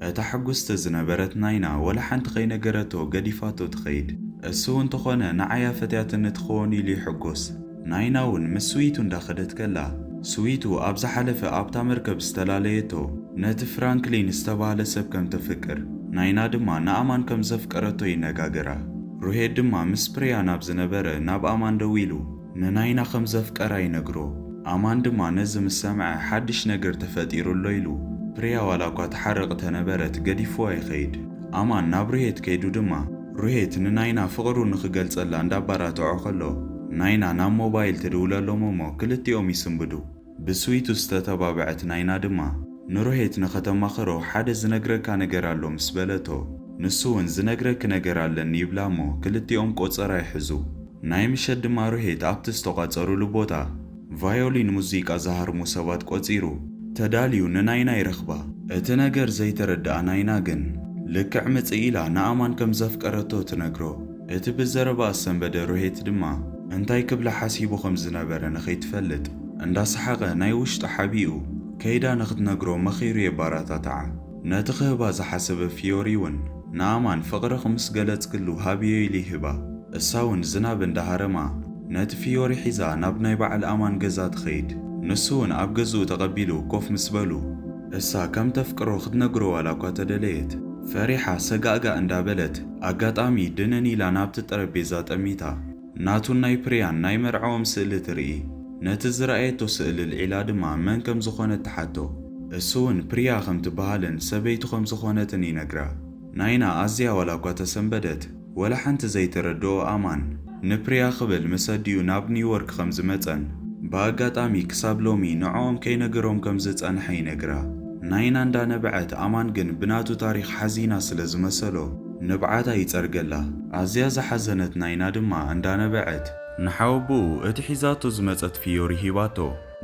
እታ ሕጉስቲ ዝነበረት ናይና ወላ ሓንቲ ከይነገረቶ ገዲፋቶ ትኸይድ። እሱ እውን እንተኾነ ንዓያ ፈትያትኒ ትኸውን ኢሉ ይሕጎስ። ናይና እውን ምስ ስዊቱ እንዳኸደት ከላ፣ ስዊቱ ኣብ ዝሓለፈ ኣብታ መርከብ ዝተላለየቶ ነቲ ፍራንክሊን ዝተባህለ ሰብ ከም ተፍቅር፣ ናይና ድማ ንኣማን ከም ዘፍቀረቶ ይነጋገራ። ሩሄት ድማ ምስ ፕሪያ ናብ ዝነበረ ናብ ኣማን ደዊሉ ንናይና ከም ዘፍቀራ ይነግሮ። ኣማን ድማ ነዚ ምስ ሰምዐ ሓድሽ ነገር ተፈጢሩ ኣሎ ኢሉ ፕሪያ ዋላ እኳ ትሓርቕ ተነበረት ገዲፍዋ ይኸይድ። ኣማን ናብ ሩሄት ከይዱ ድማ ሩሄት ንናይና ፍቕሩ ንኽገልጸላ እንዳባራትዖ ከሎ ናይና ናብ ሞባይል ትድውለሎም እሞ ክልቲኦም ይስንብዱ። ብስዊቱ ዝተተባብዐት ናይና ድማ ንሩሄት ንኸተማኽሮ ሓደ ዝነግረካ ነገር ኣሎ ምስ በለቶ፣ ንሱ እውን ዝነግረኪ ነገር ኣለኒ ይብላ እሞ ክልቲኦም ቆጸራ ይሕዙ። ናይ ምሸት ድማ ሩሄት ኣብቲ ዝተቋጸሩሉ ቦታ ቫዮሊን ሙዚቃ ዝሃርሙ ሰባት ቆጺሩ ተዳልዩ ንናይና ይረኽባ። እቲ ነገር ዘይተረድኣ ናይና ግን ልክዕ ምጽእ ኢላ ንኣማን ከም ዘፍቀረቶ ትነግሮ። እቲ ብዘረባ ዝሰንበደ ሩሄት ድማ እንታይ ክብላ ሓሲቡ ከም ዝነበረ ንኸይትፈልጥ እንዳሰሓቐ ናይ ውሽጡ ሓቢኡ ከይዳ ንኽትነግሮ መኺሩ የባራታትዓ። ነቲ ክህባ ዝሓሰበ ፊዮሪ እውን ንኣማን ፍቕርኺ ምስ ገለጽክሉ ሃብዮ ኢሉ ይህባ። እሳ እውን ዝናብ እንዳሃረማ ነቲ ፊዮሪ ሒዛ ናብ ናይ በዓል ኣማን ገዛ ትኸይድ። ንሱ እውን ኣብ ገዝኡ ተቐቢሉ ኮፍ ምስ በሉ እሳ ከም ተፍቅሮ ክትነግሮ ዋላ እኳ ተደለየት ፈሪሓ ሰጋእጋእ እንዳበለት ኣጋጣሚ ድንን ኢላ ናብቲ ጠረጴዛ ጠሚታ ናቱን ናይ ፕሪያን ናይ መርዓኦም ስእሊ ትርኢ። ነቲ ዝረኣየቶ ስእሊ ልዒላ ድማ መን ከም ዝኾነት ትሓቶ። እሱ እውን ፕሪያ ከም ትበሃልን ሰበይቱ ከም ዝኾነትን ይነግራ። ናይና ኣዝያ ዋላ እኳ ተሰንበደት፣ ወላ ሓንቲ ዘይተረድኦ ኣማን ንፕሪያ ክብል ምስ ኣዲኡ ናብ ኒውዮርክ ከም ዝመጸን ብኣጋጣሚ ክሳብ ሎሚ ንዕኦም ከይነገሮም ከም ዝጸንሐ ይነግራ። ናይና እንዳነበዐት ኣማን ግን ብናቱ ታሪኽ ሓዚና ስለ ዝመሰሎ ንብዓታ ይጸርገላ። ኣዝያ ዝሓዘነት ናይና ድማ እንዳነበዐት ንሓወቦኡ እቲ ሒዛቶ ዝመጸት ፊዮሪ ሂባቶ።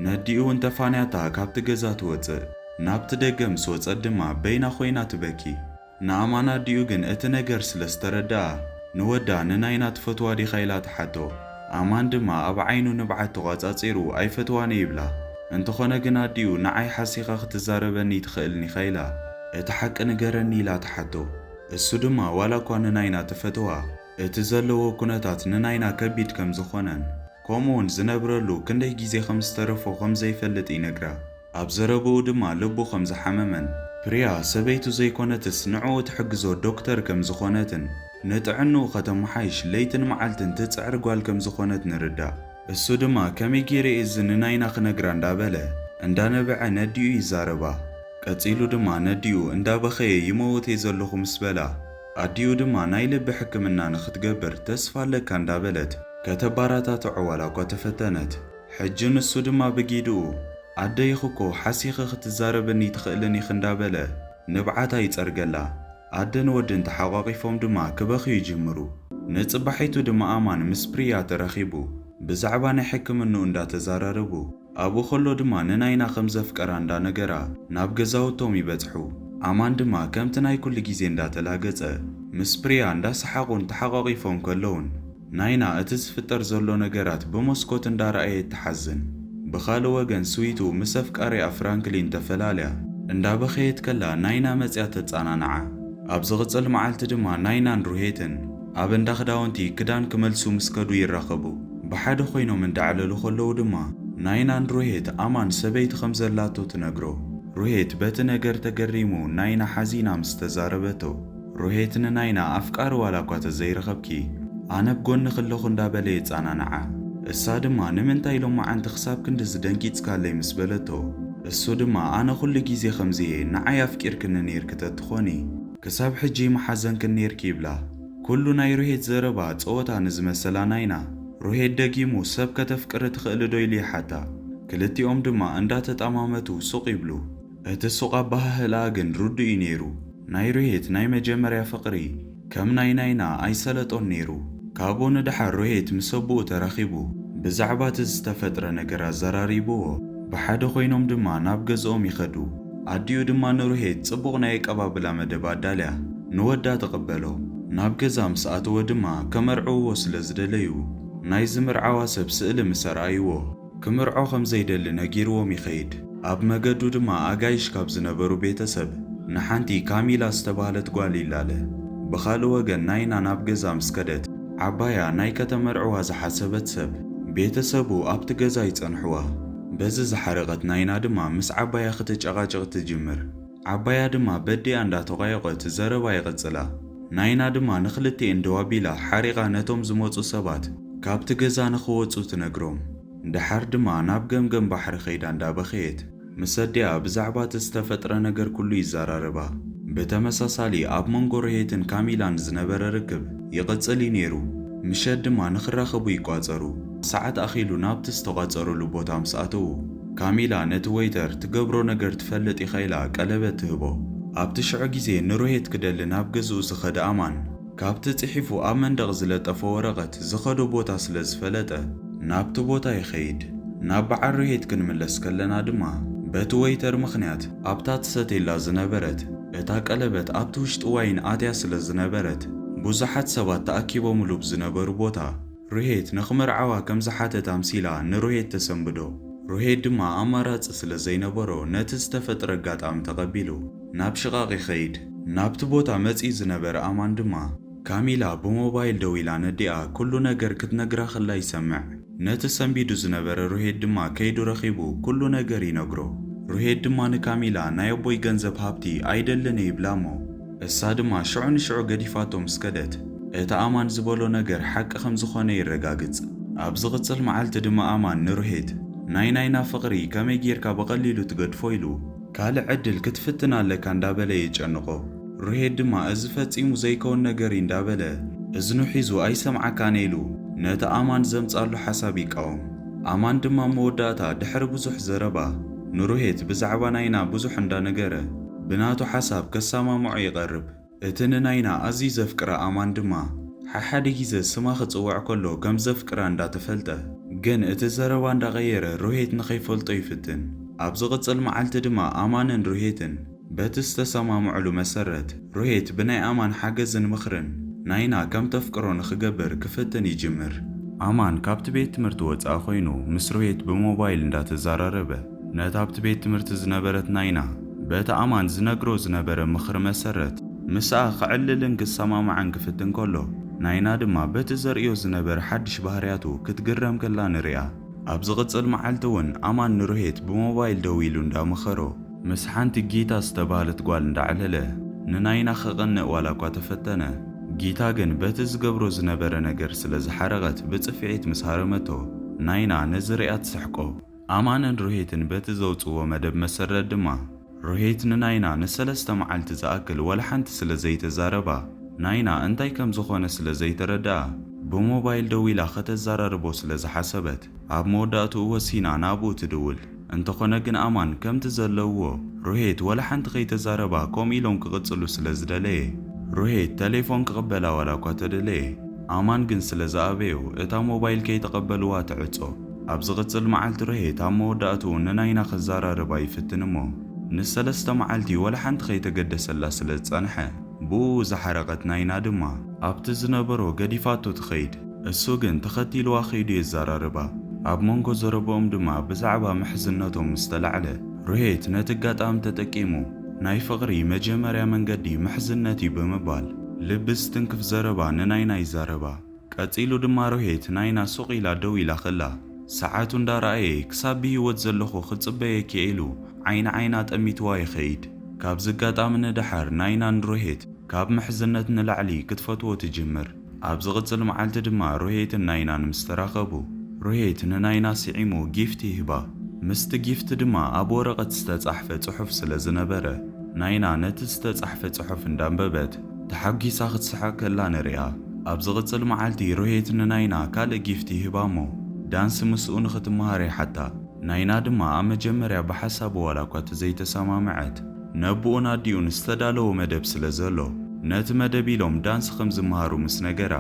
ነዲኡ እውን ተፋንያታ ካብቲ ገዛ ትወጽእ። ናብቲ ደገ ምስ ወጸት ድማ በይና ኮይና ትበኪ። ንኣማን ኣዲኡ ግን እቲ ነገር ስለ ዝተረድኣ ንወዳ ንናይና ትፈትዋ ዲኻ ኢላ ትሓቶ። ኣማን ድማ ኣብ ዓይኑ ንብዓት ተቋጻጺሩ ኣይፈትዋን ይብላ። እንተኾነ ግን ኣዲኡ ንዓይ ሓሲኻ ክትዛረበኒ ትኽእልኒ ኢኻ ኢላ እቲ ሓቂ ንገረኒ ኢላ ትሓቶ። እሱ ድማ ዋላ እኳ ንናይና ትፈትዋ እቲ ዘለዎ ኩነታት ንናይና ከቢድ ከም ዝኾነን ከምኡውን ዝነብረሉ ክንደይ ግዜ ከም ዝተረፎ ከም ዘይፈልጥ ይነግራ። ኣብ ዘረብኡ ድማ ልቡ ከም ዝሓመመን ፕሪያ ሰበይቱ ዘይኮነትስ ንዕኡ ትሕግዞ ዶክተር ከም ዝኾነትን ንጥዕንኡ ከተመሓይሽ ለይትን መዓልትን ትጽዕር ጓል ከም ዝኾነት ንርዳእ። እሱ ድማ ከመይ ገይረ እዚ ንናይና ክነግራ እንዳበለ እንዳነበዐ ነዲኡ ይዛረባ። ቀጺሉ ድማ ነዲኡ እንዳበኸየ ይመውት እየ ዘለኹ ምስ በላ ኣዲኡ ድማ ናይ ልቢ ሕክምና ንኽትገብር ተስፋ ኣለካ እንዳበለት ከተባራታትዖ ዋላ እኳ ተፈተነት። ሕጂ ንሱ ድማ ብጊድኡ ኣደይኽ እኮ ሓሲኺ ክትዛረብኒ ትኽእልን ኢኽ እንዳበለ ንብዓታ ይጸርገላ። ኣደን ወድን ተሓቋቒፎም ድማ ክበኽዩ ይጅምሩ። ንጽባሒቱ ድማ ኣማን ምስ ፕሪያ ተራኺቡ ብዛዕባ ናይ ሕክምንኡ እንዳተዛራረቡ ኣብኡ ከሎ ድማ ንናይና ከም ዘፍቀራ እንዳነገራ ናብ ገዛውቶም ይበጽሑ። ኣማን ድማ ከምቲ ናይ ኩሉ ግዜ እንዳተላገጸ ምስ ፕሪያ እንዳሰሓቑን ተሓቋቒፎም ከለውን ናይና እቲ ዝፍጠር ዘሎ ነገራት ብመስኮት እንዳረኣየት ትሓዝን። ብኻልእ ወገን ስዊቱ ምስ ኣፍቃሪኣ ፍራንክሊን ተፈላልያ እንዳበኸየት ከላ ናይና መጽያ ተጻናንዓ። ኣብ ዝቕጽል መዓልቲ ድማ ናይናን ሩሄትን ኣብ እንዳ ክዳውንቲ ክዳን ክመልሱ ምስ ከዱ ይራኸቡ። ብሓደ ኮይኖም እንዳዕለሉ ከለዉ ድማ ናይናን ሩሄት ኣማን ሰበይቲ ከም ዘላቶ ትነግሮ። ሩሄት በቲ ነገር ተገሪሙ ናይና ሓዚና ምስ ተዛረበቶ ሩሄት ንናይና ኣፍቃሪ ዋላ እኳ ተዘይረኸብኪ ኣነ ኣብ ጎንኺ ኣለኹ እንዳበለ የጸናንዓ። እሳ ድማ ንምንታይ ሎማዓንቲ ክሳብ ክንድዚ ደንጊጽካለይ ምስ በለቶ፣ እሱ ድማ ኣነ ኩሉ ግዜ ከምዚ እየ፣ ንዓይ ኣፍቂርክኒ ኔርኪ ተትኾኒ ክሳብ ሕጂ ምሓዘንክን ኔርኪ ይብላ። ኩሉ ናይ ሩሄት ዘረባ ጸወታ ንዝመሰላ ናይና፣ ሩሄት ደጊሙ ሰብ ከተፍቅሪ ትኽእሊ ዶ ኢሉ ይሓታ። ክልቲኦም ድማ እንዳተጠማመቱ ሱቕ ይብሉ። እቲ ሱቕ ኣበሃህልኣ ግን ርዱእ እዩ ነይሩ። ናይ ሩሄት ናይ መጀመርያ ፍቕሪ ከም ናይ ናይና ኣይሰለጦን ነይሩ። ካብኡ ንደሓር ሩሄት ምስ ኣቦኡ ተራኺቡ ብዛዕባ እቲ ዝተፈጥረ ነገር ኣዘራሪብዎ። ብሓደ ኮይኖም ድማ ናብ ገዝኦም ይኸዱ። ኣዲኡ ድማ ንሩሄት ጽቡቕ ናይ ኣቀባብላ መደብ ኣዳልያ ንወዳ ትቕበሎ። ናብ ገዛ ምስ ኣተወ ድማ ከመርዕውዎ ስለ ዝደለዩ ናይዚ ምርዓዋ ሰብ ስእሊ ምስ ኣርኣይዎ ክምርዖ ከም ዘይደሊ ነጊርዎም ይኸይድ። ኣብ መገዱ ድማ ኣጋይሽ ካብ ዝነበሩ ቤተሰብ ንሓንቲ ካሚላ ዝተባህለት ጓል ይላለ። ብኻልእ ወገን ናይና ናብ ገዛ ምስ ከደት ዓባያ ናይ ከተመርዕዋ ዝሓሰበት ሰብ ቤተሰቡ ኣብቲ ገዛ ይጸንሕዋ። በዚ ዝሓረቐት ናይና ድማ ምስ ዓባያ ክትጨቓጨቕ ትጅምር። ዓባያ ድማ በዲኣ እንዳተቋየቖት ዘረባ ይቕጽላ። ናይና ድማ ንኽልቲኤን ደው ኣቢላ ሓሪቓ ነቶም ዝመጹ ሰባት ካብቲ ገዛ ንኽወጹ ትነግሮም። ደሓር ድማ ናብ ገምገም ባሕሪ ከይዳ እንዳበኸየት ምስ ኣዲኣ ብዛዕባ እቲ ዝተፈጥረ ነገር ኩሉ ይዘራረባ። ብተመሳሳሊ ኣብ መንጎ ሩሄትን ካሚላን ዝነበረ ርክብ ይቕጽል እዩ ነይሩ። ምሸት ድማ ንኽራኸቡ ይቋጸሩ። ሰዓት ኣኺሉ ናብቲ ዝተቋጸሩሉ ቦታ ምስ ኣተዉ፣ ካሚላ ነቲ ወይተር ትገብሮ ነገር ትፈልጥ ኢኻ ኢላ ቀለበት ትህቦ። ኣብቲ ሽዑ ግዜ ንሩሄት ክደሊ ናብ ገዝኡ ዝኸደ ኣማን፣ ካብቲ ጽሒፉ ኣብ መንደቕ ዝለጠፎ ወረቐት ዝኸዶ ቦታ ስለ ዝፈለጠ፣ ናብቲ ቦታ ይኸይድ። ናብ በዓል ሩሄት ክንምለስ ከለና ድማ፣ በቲ ወይተር ምኽንያት ኣብታ ትሰትየላ ዝነበረት እታ ቀለበት ኣብቲ ውሽጢ ዋይን ኣትያ ስለ ዝነበረት፣ ብዙሓት ሰባት ተኣኪቦምሉ ብዝነበሩ ቦታ ሩሄት ንኽምርዓዋ ከም ዝሓተት ኣምሲላ ንሩሄት ተሰንብዶ። ሩሄት ድማ ኣማራጺ ስለ ዘይነበሮ ነቲ ዝተፈጥረ ኣጋጣሚ ተቐቢሉ ናብ ሽቓቕ ይኸይድ። ናብቲ ቦታ መጺኡ ዝነበረ ኣማን ድማ ካሚላ ብሞባይል ደዊላ ነዲኣ ኩሉ ነገር ክትነግራ ከላ ይሰምዕ። ነቲ ሰንቢዱ ዝነበረ ሩሄት ድማ ከይዱ ረኺቡ ኩሉ ነገር ይነግሮ። ሩሄት ድማ ንካሚላ ናይ ኣቦይ ገንዘብ ሃብቲ ኣይደልን እየ ይብላ እሞ እሳ ድማ ሽዑ ንሽዑ ገዲፋቶ ምስ ከደት፣ እቲ ኣማን ዝበሎ ነገር ሓቂ ከም ዝኾነ የረጋግጽ። ኣብ ዝቕጽል መዓልቲ ድማ ኣማን ንሩሄት ናይ ናይና ፍቕሪ ከመይ ጌርካ ብቐሊሉ ትገድፎ ኢሉ ካልእ ዕድል ክትፍትን ኣለካ እንዳበለ የጨንቖ። ሩሄት ድማ እዚ ፈጺሙ ዘይከውን ነገር እዩ እንዳበለ እዝኑ ሒዙ ኣይሰምዓካን ኢሉ ነቲ ኣማን ዘምጻሉ ሓሳብ ይቃወም። ኣማን ድማ መወዳእታ ድሕሪ ብዙሕ ዘረባ ንሩሄት ብዛዕባ ናይና ብዙሕ እንዳነገረ ብናቱ ሓሳብ ከሰማምዖ ይቐርብ። እቲ ንናይና ኣዝዩ ዘፍቅራ ኣማን ድማ ሓሓደ ግዜ ስማ ክጽውዕ ከሎ ከም ዘፍቅራ እንዳተፈልጠ ግን እቲ ዘረባ እንዳቐየረ ሩሄት ንኸይፈልጦ ይፍትን። ኣብ ዝቕጽል መዓልቲ ድማ ኣማንን ሩሄትን በቲ ዝተሰማምዑሉ መሰረት ሩሄት ብናይ ኣማን ሓገዝን ምኽርን ናይና ከም ተፍቅሮ ንኽገብር ክፍትን ይጅምር። ኣማን ካብቲ ቤት ትምህርቲ ወጻኢ ኮይኑ ምስ ሩሄት ብሞባይል እንዳተዘራረበ ነታ ኣብቲ ቤት ትምህርቲ ዝነበረት ናይና በቲ ኣማን ዝነግሮ ዝነበረ ምኽሪ መሰረት ምስኣ ክዕልልን ክሰማማዕን ክፍትን ከሎ ናይና ድማ በቲ ዘርእዮ ዝነበረ ሓድሽ ባህርያቱ ክትግረም ከላ ንሪኣ። ኣብ ዝቕጽል መዓልቲ እውን ኣማን ንሩሄት ብሞባይል ደዊሉ እንዳመኸሮ ምስ ሓንቲ ጊታ ዝተባህለት ጓል እንዳዕለለ ንናይና ከቐንእ ዋላ እኳ ተፈተነ፣ ጊታ ግን በቲ ዝገብሮ ዝነበረ ነገር ስለ ዝሓረቐት ብጽፍዒት ምስ ሃረመቶ ናይና ነዚ ሪኣ ትስሕቆ። ኣማንን ሩሄትን በቲ ዘውጽዎ መደብ መሰረት ድማ ሩሄት ንናይና ንሰለስተ መዓልቲ ዝኣክል ወላ ሓንቲ ስለ ዘይተዛረባ ናይና እንታይ ከም ዝኾነ ስለ ዘይተረድኣ ብሞባይል ደዊላ ከተዛራርቦ ስለ ዝሓሰበት ኣብ መወዳእትኡ ወሲና ናብኡ ትድውል። እንተኾነ ግን ኣማን ከምቲ ዘለውዎ ሩሄት ወላ ሓንቲ ከይተዛረባ ከምኡ ኢሎም ክቕጽሉ ስለ ዝደለየ ሩሄት ተሌፎን ክቕበላ ዋላ እኳ ተደለየ ኣማን ግን ስለ ዝኣበዮ እታ ሞባይል ከይተቐበልዋ ትዕጾ። ኣብ ዝቕጽል መዓልቲ ሩሄት ኣብ መወዳእትኡ ንናይና ክዘራረባ ይፍትን እሞ ንሰለስተ መዓልቲ ወላ ሓንቲ ከይተገደሰላ ስለ ዝጸንሐ ብኡ ዝሓረቐት ናይና ድማ ኣብቲ ዝነበሮ ገዲፋቶ ትኸይድ። እሱ ግን ተኸቲልዋ ከይዱ የዘራርባ። ኣብ መንጎ ዘረብኦም ድማ ብዛዕባ ምሕዝነቶም ምስ ተላዕለ ሩሄት ነቲ ኣጋጣሚ ተጠቂሙ ናይ ፍቕሪ መጀመርያ መንገዲ ምሕዝነት እዩ ብምባል ልቢ ዝትንክፍ ዘረባ ንናይና ይዛረባ። ቀጺሉ ድማ ሩሄት ናይና ሱቕ ኢላ ደው ኢላ ከላ ሰዓቱ እንዳረኣየ ክሳብ ብህይወት ዘለኹ ክጽበየኪ እየ ኢሉ ዓይኒ ዓይና ጠሚትዋ ይኸይድ። ካብዚ ኣጋጣሚ ንደሓር ናይና ንሩሄት ካብ ምሕዝነት ንላዕሊ ክትፈትዎ ትጅምር። ኣብ ዝቕጽል መዓልቲ ድማ ሩሄትን ናይናን ምስ ተራኸቡ፣ ሩሄት ንናይና ስዒሙ ጊፍት ይህባ። ምስቲ ጊፍት ድማ ኣብ ወረቐት ዝተጻሕፈ ጽሑፍ ስለ ዝነበረ፣ ናይና ነቲ ዝተጻሕፈ ጽሑፍ እንዳንበበት ተሓጒሳ ክትስሕቕ ከላ ንሪኣ። ኣብ ዝቕጽል መዓልቲ ሩሄት ንናይና ካልእ ጊፍት ይህባ እሞ፣ ዳንስ ምስኡ ንኽትመሃር ይሓታ። ናይና ድማ ኣብ መጀመርያ ብሓሳቡ ዋላ እኳ ተዘይተሰማምዐት፣ ነቦኡን ኣዲኡን ዝተዳለወ መደብ ስለ ዘሎ፣ ነቲ መደብ ኢሎም ዳንስ ከም ዝመሃሩ ምስ ነገራ፣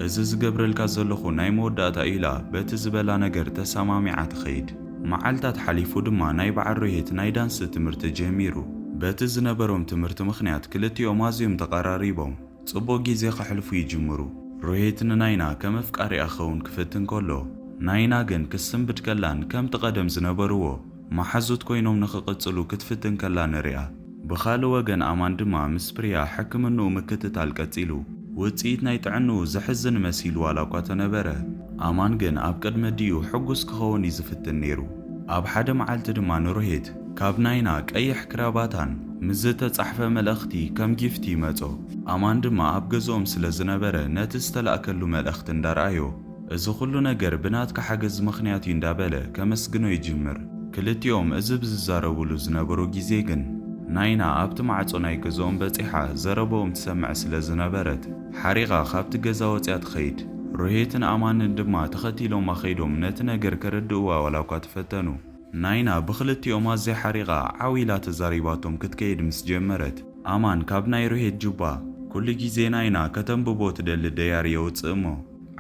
"እዚ ዝገብረልካ ዘለኹ ናይ መወዳእታ" ኢላ በቲ ዝበላ ነገር ተሰማሚዓ ትኸይድ። መዓልታት ሓሊፉ ድማ ናይ በዓል ሩሄት ናይ ዳንስ ትምህርቲ ጀሚሩ። በቲ ዝነበሮም ትምህርቲ ምኽንያት ክልቲኦም ኣዝዮም ተቐራሪቦም ጽቡቕ ግዜ ከሕልፉ ይጅምሩ። ሩሄት ንናይና ከም ኣፍቃሪኣ ክኸውን ክፍትን ከሎ፣ ናይና ግን ክስንብድ ከላን ከምቲ ቀደም ዝነበርዎ መሓዙት ኮይኖም ንኽቕጽሉ ክትፍትን ከላ ንሪኣ። ብኻልእ ወገን ኣማን ድማ ምስ ፕሪያ ሕክምንኡ ምክትታል ቀጺሉ፣ ውጽኢት ናይ ጥዕንኡ ዘሕዝን መሲሉ ዋላ እኳ ተነበረ፣ ኣማን ግን ኣብ ቅድሚ ኣዲኡ ሕጉስ ክኸውን እዩ ዝፍትን ነይሩ። ኣብ ሓደ መዓልቲ ድማ ንሩሄት ካብ ናይና ቀይሕ ክራባታን ምስ ዝተጻሕፈ መልእኽቲ ከም ጊፍት ይመጾ። ኣማን ድማ ኣብ ገዝኦም ስለ ዝነበረ ነቲ ዝተላእከሉ መልእኽቲ እንዳረኣዮ፣ "እዚ ኩሉ ነገር ብናትካ ሓገዝ ምኽንያት እዩ" እንዳበለ ከመስግኖ ይጅምር። ክልቲኦም እዚ ብዝዛረቡሉ ዝነበሩ ግዜ ግን፣ ናይና ኣብቲ ማዕጾ ናይ ገዝኦም በጺሓ ዘረበኦም ትሰምዕ ስለ ዝነበረት፣ ሓሪቓ ካብቲ ገዛ ወጺኣ ትኸይድ። ሩሄትን ኣማንን ድማ ተኸቲሎማ ከይዶም ነቲ ነገር ከረድእዋ ዋላ እኳ ተፈተኑ፣ ናይና ብኽልቲኦም ኣዝያ ሓሪቓ ዓው ኢላ ተዛሪባቶም ክትከይድ ምስ ጀመረት፣ ኣማን ካብ ናይ ሩሄት ጁባ፣ ኩሉ ግዜ ናይና ከተንብቦ ትደሊ ደያሪ የውጽእ እሞ፣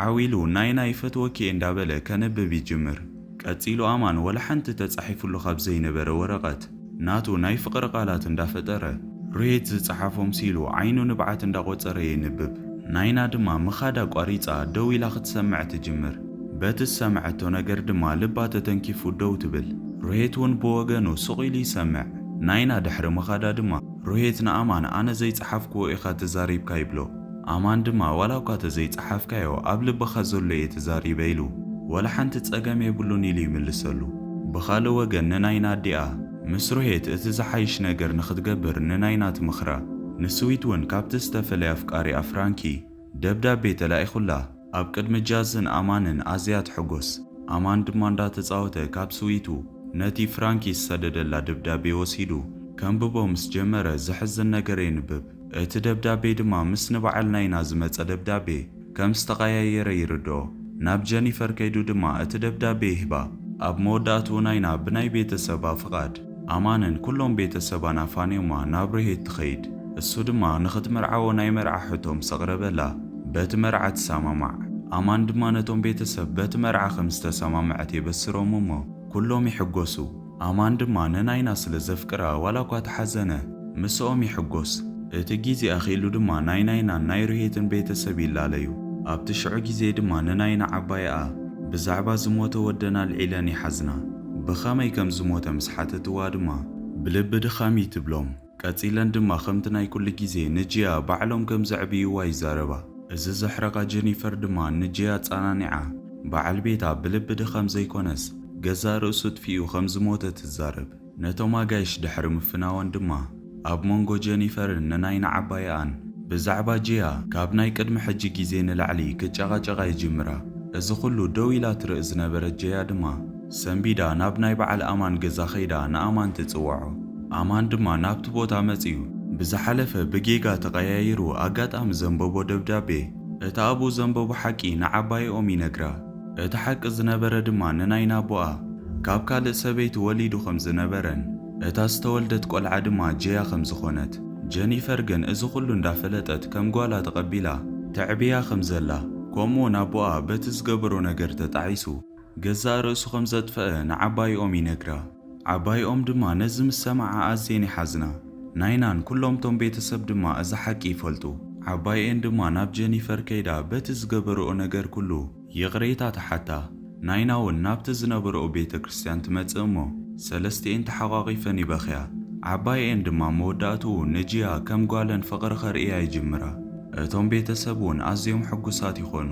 ዓው ኢሉ "ናይና ይፈትወኪ" እንዳበለ ከንብብ ይጅምር። ቀጺሉ ኣማን ወላ ሓንቲ ተጻሒፉሉ ካብ ዘይነበረ ወረቐት፣ ናቱ ናይ ፍቕሪ ቃላት እንዳፈጠረ፣ ሩሄት ዝጸሓፎም ሲሉ ዓይኑ ንብዓት እንዳቖጸረ የንብብ። ናይና ድማ ምኻድ ኣቋሪጻ ደው ኢላ ክትሰምዕ ትጅምር። በቲ ዝሰምዐቶ ነገር ድማ ልባ ተተንኪፉ ደው ትብል። ሩሄት እውን ብወገኑ ስቕ ኢሉ ይሰምዕ። ናይና ድሕሪ ምኻዳ ድማ፣ ሩሄት ንኣማን "ኣነ ዘይጸሓፍክዎ ኢኻ ተዛሪብካ" ይብሎ። ኣማን ድማ "ዋላ እኳ ተዘይጸሓፍካዮ፣ ኣብ ልብኻ ዘሎ እየ ተዛሪበ" ኢሉ፣ "ዋላ ሓንቲ ጸገም የብሉን" ኢሉ ይምልሰሉ። ብኻልእ ወገን ንናይና ኣዲኣ፣ ምስ ሩሄት እቲ ዝሓይሽ ነገር ንኽትገብር ንናይና ትምኽራ። ንስዊት እውን ካብቲ ዝተፈለየ ኣፍቃሪኣ ፍራንኪ ደብዳቤ ተላኢኹላ። ኣብ ቅድሚ ጃዝን ኣማንን ኣዝያ ትሕጎስ። ኣማን ድማ እንዳተጻወተ ካብ ስዊቱ ነቲ ፍራንኪ ዝሰደደላ ደብዳቤ ወሲዱ ከንብቦ ምስ ጀመረ ዘሕዝን ነገር የንብብ። እቲ ደብዳቤ ድማ ምስ ንበዓል ናይና ዝመጸ ደብዳቤ ከም ዝተቐያየረ ይርድኦ። ናብ ጀኒፈር ከይዱ ድማ እቲ ደብዳቤ ይህባ። ኣብ መወዳእትኡ ናይና ብናይ ቤተሰባ ፍቓድ ኣማንን ኩሎም ቤተሰባን ኣፋንዮማ ናብ ሩሄት ትኸይድ። እሱ ድማ ንኽትምርዓዎ ናይ መርዓ ሕቶ ምስ ኣቕረበላ፣ በቲ መርዓ ትሰማማዕ። ኣማን ድማ ነቶም ቤተሰብ በቲ መርዓ ከም ዝተሰማምዐት የበስሮም እሞ፣ ኩሎም ይሕጎሱ። ኣማን ድማ ንናይና ስለ ዘፍቅራ ዋላ እኳ ተሓዘነ፣ ምስኦም ይሕጎስ። እቲ ግዜ ኣኺሉ ድማ ናይ ናይናን ናይ ሩሄትን ቤተሰብ ይላለዩ። ኣብቲ ሽዑ ግዜ ድማ ንናይና ዓባይኣ ብዛዕባ ዝሞተ ወደን ኣልዒለን ይሓዝና። ብኸመይ ከም ዝሞተ ምስ ሓተትዋ ድማ፣ "ብልቢ ድኻም" እዩ ትብሎም። ቀጺለን ድማ ከምቲ ናይ ኩሉ ግዜ ንጂያ ባዕሎም ከም ዘዕብይዋ ይዛረባ። እዚ ዘሕረቓ ጀኒፈር ድማ ንጂያ ኣጸናኒዓ፣ በዓል ቤታ ብልቢ ድኻም ዘይኮነስ፣ ገዛእ ርእሱ ጥፊኡ ከም ዝሞተ ትዛረብ። ነቶም ኣጋይሽ ድሕሪ ምፍናወን ድማ፣ ኣብ መንጎ ጀኒፈርን ንናይና ዓባይኣን ብዛዕባ ጂያ ካብ ናይ ቅድሚ ሕጂ ግዜ ንላዕሊ ክጨቓጨቓ ይጅምራ። እዚ ኩሉ ደው ኢላ ትርኢ ዝነበረት ጂያ ድማ፣ ሰንቢዳ ናብ ናይ በዓል ኣማን ገዛ ከይዳ ንኣማን ትጽውዖ። ኣማን ድማ ናብቲ ቦታ መጺኡ፣ ብዝሓለፈ ብጌጋ ተቐያይሩ ኣጋጣሚ ዘንበቦ ደብዳቤ፣ እታ ኣብኡ ዘንበቦ ሓቂ ንዓባይኦም ይነግራ። እቲ ሓቂ ዝነበረ ድማ ንናይና ኣቦኣ ካብ ካልእ ሰበይቲ ወሊዱ ከም ዝነበረን፣ እታ ዝተወልደት ቆልዓ ድማ ጀያ ከም ዝኾነት። ጀኒፈር ግን እዚ ኩሉ እንዳፈለጠት ከም ጓላ ተቐቢላ ተዕብያ ከም ዘላ፣ ከምኡውን ኣቦኣ በቲ ዝገበሮ ነገር ተጣዒሱ ገዛእ ርእሱ ከም ዘጥፈአ ንዓባይኦም ይነግራ። ዓባይኦም ድማ ነዚ ምስ ሰምዓ ኣዝየን ይሓዝና። ናይናን ኩሎም ቶም ቤተሰብ ድማ እዚ ሓቂ ይፈልጡ። ዓባይኤን ድማ ናብ ጀኒፈር ከይዳ በቲ ዝገበርኦ ነገር ኩሉ ይቕሬታ ትሓታ። ናይና እውን ናብቲ ዝነበርኦ ቤተ ክርስቲያን ትመጽእ እሞ ሰለስቲኤን ተሓቋቒፈን ይበኽያ። ዓባይኤን ድማ መወዳእትኡ ንጂያ ከም ጓለን ፍቕሪ ከርእያ ይጅምራ። እቶም ቤተሰብ እውን ኣዝዮም ሕጉሳት ይኾኑ።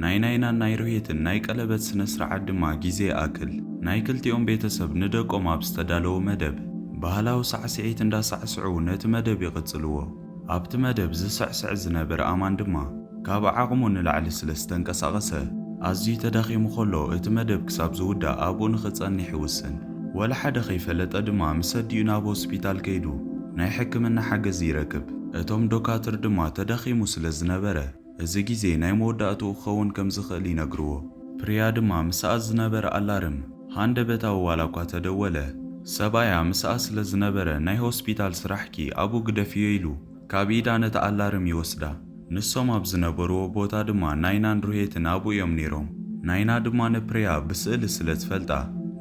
ናይ ናይናን ናይ ሩሄትን ናይ ቀለበት ስነ ስርዓት ድማ ግዜ ይኣክል። ናይ ክልቲኦም ቤተሰብ ንደቆም ኣብ ዝተዳለወ መደብ ባህላዊ ሳዕስዒት እንዳሳዕስዑ ነቲ መደብ ይቕጽልዎ። ኣብቲ መደብ ዝስዕስዕ ዝነበረ ኣማን ድማ ካብ ዓቕሙ ንላዕሊ ስለ ዝተንቀሳቐሰ፣ ኣዝዩ ተዳኺሙ ከሎ እቲ መደብ ክሳብ ዝውዳእ ኣብኡ ንኽጸንሕ ይውስን። ወላ ሓደ ከይፈለጠ ድማ ምስ ኣዲኡ ናብ ሆስፒታል ከይዱ ናይ ሕክምና ሓገዝ ይረክብ። እቶም ዶካትር ድማ ተዳኺሙ ስለ ዝነበረ፣ እዚ ግዜ ናይ መወዳእትኡ ክኸውን ከም ዝኽእል ይነግርዎ። ፕሪያ ድማ ምስኣ ዝነበረ ኣላርም ሃንደበታዊ ዋላ እኳ ተደወለ፣ ሰብኣያ ምስኣ ስለ ዝነበረ ናይ ሆስፒታል ስራሕኪ ኣብኡ ግደፍዮ ኢሉ ካብ ኢዳ ነቲ ኣላርም ይወስዳ። ንሶም ኣብ ዝነበርዎ ቦታ ድማ ናይናን ሩሄትን ኣብኡ እዮም ነይሮም። ናይና ድማ ንፕሪያ ብስእሊ ስለ ትፈልጣ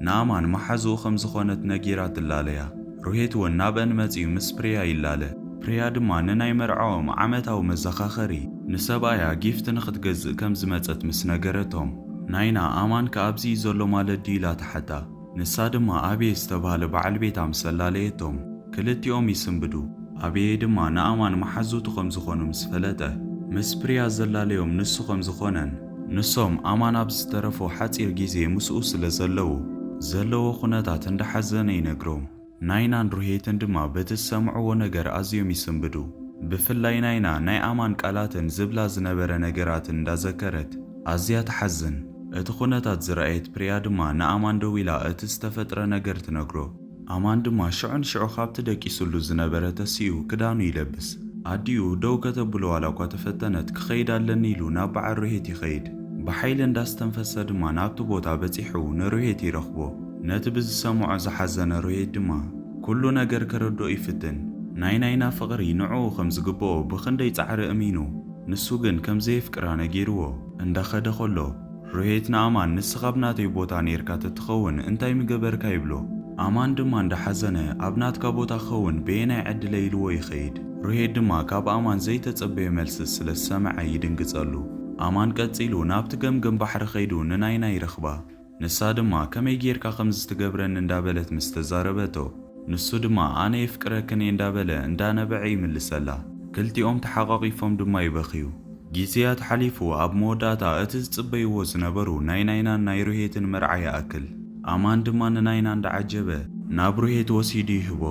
ንኣማን መሓዝኡ ከም ዝኾነት ነጊራ ትላለያ። ሩሄት እውን ናብአን መጺኡ ምስ ፕሪያ ይላለ። ፕሪያ ድማ ንናይ መርዓኦም ዓመታዊ መዘኻኸሪ ንሰብኣያ ጊፍት ንኽትገዝእ ከም ዝመጸት ምስ ነገረቶም፣ ናይና ኣማን ከ ኣብዚ እዩ ዘሎ ማለት ድዩ ኢላ ትሓታ። ንሳ ድማ ኣቤ ዝተባህለ በዓል ቤታ ምስ ኣላለየቶም ክልቲኦም ይስንብዱ። ኣቤ ድማ ንኣማን መሓዙቱ ከም ዝኾኑ ምስ ፈለጠ፣ ምስ ፕሪያ ዘላለዮም ንሱ ከም ዝኾነን ንሶም ኣማን ኣብ ዝተረፎ ሓጺር ግዜ ምስኡ ስለ ዘለዉ ዘለዎ ኩነታት እንዳሓዘነ ይነግሮም። ናይናን ሩሄትን ድማ በቲ ዝሰምዕዎ ነገር ኣዝዮም ይስንብዱ። ብፍላይ ናይና ናይ ኣማን ቃላትን ዝብላ ዝነበረ ነገራትን እንዳዘከረት ኣዝያ ትሓዝን። እቲ ኩነታት ዝረኣየት ፕሪያ ድማ ንኣማን ደዊላ እቲ ዝተፈጥረ ነገር ትነግሮ። ኣማን ድማ ሽዑ ንሽዑ ካብቲ ደቂሱሉ ዝነበረ ተሲኡ ክዳኑ ይለብስ። ኣዲኡ ደው ከተብሎ ዋላ እኳ ተፈተነት ክኸይድ ኣለኒ ኢሉ ናብ በዓል ሩሄት ይኸይድ። ብሓይሊ እንዳስተንፈሰ ድማ ናብቲ ቦታ በጺሑ ንሩሄት ይረኽቦ። ነቲ ብዝሰምዖ ዝሓዘነ ሩሄት ድማ ኩሉ ነገር ከረድኦ ይፍትን። ናይ ናይና ፍቕሪ ንዕኡ ከም ዝግብኦ ብኽንደይ ጻዕሪ እሚኑ፣ ንሱ ግን ከም ዘየፍቅራ ነጊርዎ እንዳኸደ ከሎ፣ ሩሄት ንኣማን ንስኻ ኣብ ናተይ ቦታ ኔርካ ተትኸውን እንታይ ምገበርካ ይብሎ። ኣማን ድማ እንዳሓዘነ ኣብ ናትካ ቦታ ክኸውን በየናይ ዕድለ ኢልዎ ይኸይድ። ሩሄት ድማ ካብ ኣማን ዘይተጸበዮ መልሲ ስለ ዝሰምዐ ይድንግጸሉ። ኣማን ቀጺሉ ናብቲ ገምገም ባሕሪ ከይዱ ንናይና ይረኽባ። ንሳ ድማ ከመይ ጌርካ ከምዚ ትገብረኒ እንዳበለት ምስ ተዛረበቶ፣ ንሱ ድማ ኣነ የፍቅረክን እየ እንዳበለ እንዳነበዐ ይምልሰላ። ክልቲኦም ተሓቋቒፎም ድማ ይበኽዩ። ግዜያት ሓሊፉ ኣብ መወዳእታ እቲ ዝጽበይዎ ዝነበሩ ናይ ናይናን ናይ ሩሄትን መርዓ ይኣክል። ኣማን ድማ ንናይና እንዳዓጀበ ናብ ሩሄት ወሲዱ ይህቦ።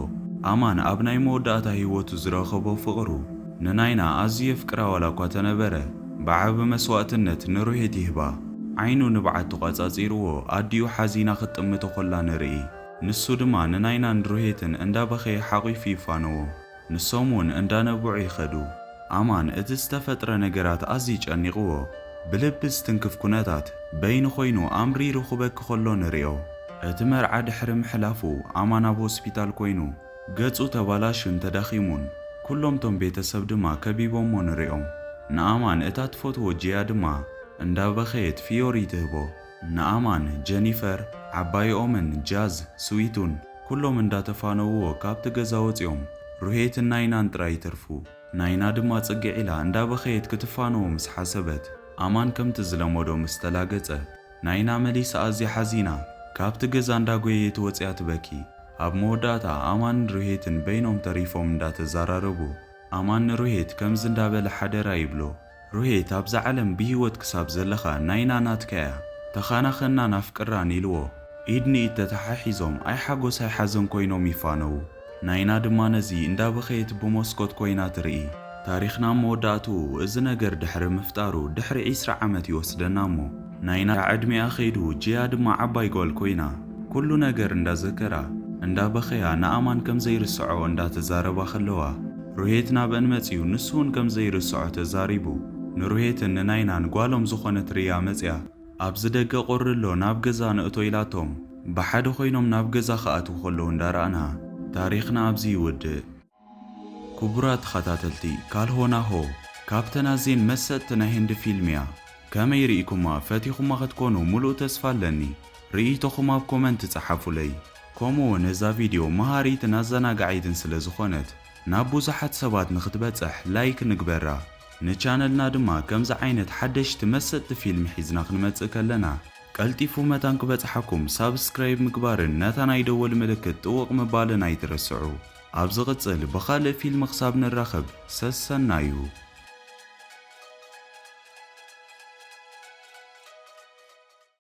ኣማን ኣብ ናይ መወዳእታ ህይወቱ ዝረኸቦ ፍቕሩ ንናይና ኣዝዩ የፍቅራ ዋላ እኳ ተነበረ፣ ብዓቢ መስዋእትነት ንሩሄት ይህባ። ዓይኑ ንብዓት ተቋጻጺርዎ ኣዲኡ ሓዚና ክትጥምቶ ከላ ንርኢ። ንሱ ድማ ንናይናን ሩሄትን እንዳበኸየ ሓቒፉ ይፋነዎ። ንሶም እውን እንዳነብዑ ይኸዱ። ኣማን እቲ ዝተፈጥረ ነገራት ኣዝዩ ጨኒቕዎ፣ ብልቢ ዝትንክፍ ኩነታት በይኑ ኮይኑ ኣምሪሩ ክበኪ ከሎ ንሪኦ። እቲ መርዓ ድሕሪ ምሕላፉ ኣማን ኣብ ሆስፒታል ኮይኑ ገጹ ተባላሹን ተዳኺሙን፣ ኩሎም ቶም ቤተሰብ ድማ ከቢቦሞ ንሪኦም። ንኣማን እታ ትፈትዎ ጂያ ድማ እንዳበኸየት ፍዮሪ ትህቦ። ንኣማን ጀኒፈር፣ ዓባይኦምን ጃዝ ስዊቱን ኩሎም እንዳተፋነውዎ ካብቲ ገዛ ወጺኦም ሩሄትን ናይናን ጥራይ ይተርፉ። ናይና ድማ ጽግዕ ኢላ እንዳበኸየት ክትፋነዎ ምስ ሓሰበት፣ ኣማን ከምቲ ዝለመዶ ምስ ተላገጸ፣ ናይና መሊሳ ኣዝያ ሓዚና ካብቲ ገዛ እንዳጎየየት ወጺኣ ትበኪ። ኣብ መወዳእታ ኣማንን ሩሄትን በይኖም ተሪፎም እንዳተዛራረቡ፣ ኣማን ንሩሄት ከምዚ እንዳበለ ሓደራ ይብሎ። ሩሄት ኣብዛ ዓለም ብህይወት ክሳብ ዘለኻ ናይና ናትካ እያ፣ ተኻናኸናን ኣፍቅራን ኢልዎ ኢድ ንኢድ ተተሓሒዞም ኣይ ሓጎስ ኣይ ሓዘን ኮይኖም ይፋነዉ። ናይና ድማ ነዚ እንዳበኸየት ብመስኮት ኮይና ትርኢ። ታሪኽና መወዳእትኡ እዚ ነገር ድሕሪ ምፍጣሩ ድሕሪ ዒስራ ዓመት ይወስደና እሞ፣ ናይና ዕድሚኣ ከይዱ ጂያ ድማ ዓባይ ጓል ኮይና፣ ኩሉ ነገር እንዳዘከራ እንዳበኸያ ንኣማን ከም ዘይርስዖ እንዳተዛረባ ከለዋ፣ ሩሄት ናብአን መጺኡ ንሱ እውን ከም ዘይርስዖ ተዛሪቡ፣ ንሩሄትን ንናይናን ጓሎም ዝኾነት ሪያ መጺኣ፣ ኣብዚ ደገ ቁሪ ኣሎ ናብ ገዛ ንእቶ ኢላቶም፣ ብሓደ ኮይኖም ናብ ገዛ ክኣትዉ ከለዉ እንዳረኣና፣ ታሪኽና ኣብዚ ይውድእ። ክቡራት ተኸታተልቲ፣ ካልሆ ናሆ ካብተን ኣዝየን መሰጥቲ ናይ ህንዲ ፊልም እያ። ከመይ ርኢኩማ? ፈቲኹማ ክትኮኑ ሙሉእ ተስፋ ኣለኒ። ርኢቶኹም ኣብ ኮመንት ጸሓፉለይ። ከምኡ እውን እዛ ቪድዮ መሃሪትን ኣዘናጋዒትን ስለ ዝኾነት፣ ናብ ብዙሓት ሰባት ንኽትበጽሕ ላይክ ንግበራ። ንቻነልና ድማ ከምዚ ዓይነት ሓደሽቲ መሰጥቲ ፊልም ሒዝና ክንመጽእ ከለና፣ ቀልጢፉ መታን ክበጽሓኩም ሳብስክራይብ ምግባርን ነታ ናይ ደወል ምልክት ጥውቕ ምባልን ኣይትረስዑ። ኣብ ዝቕጽል ብኻልእ ፊልም ክሳብ ንራኸብ፣ ሰሰናዩ።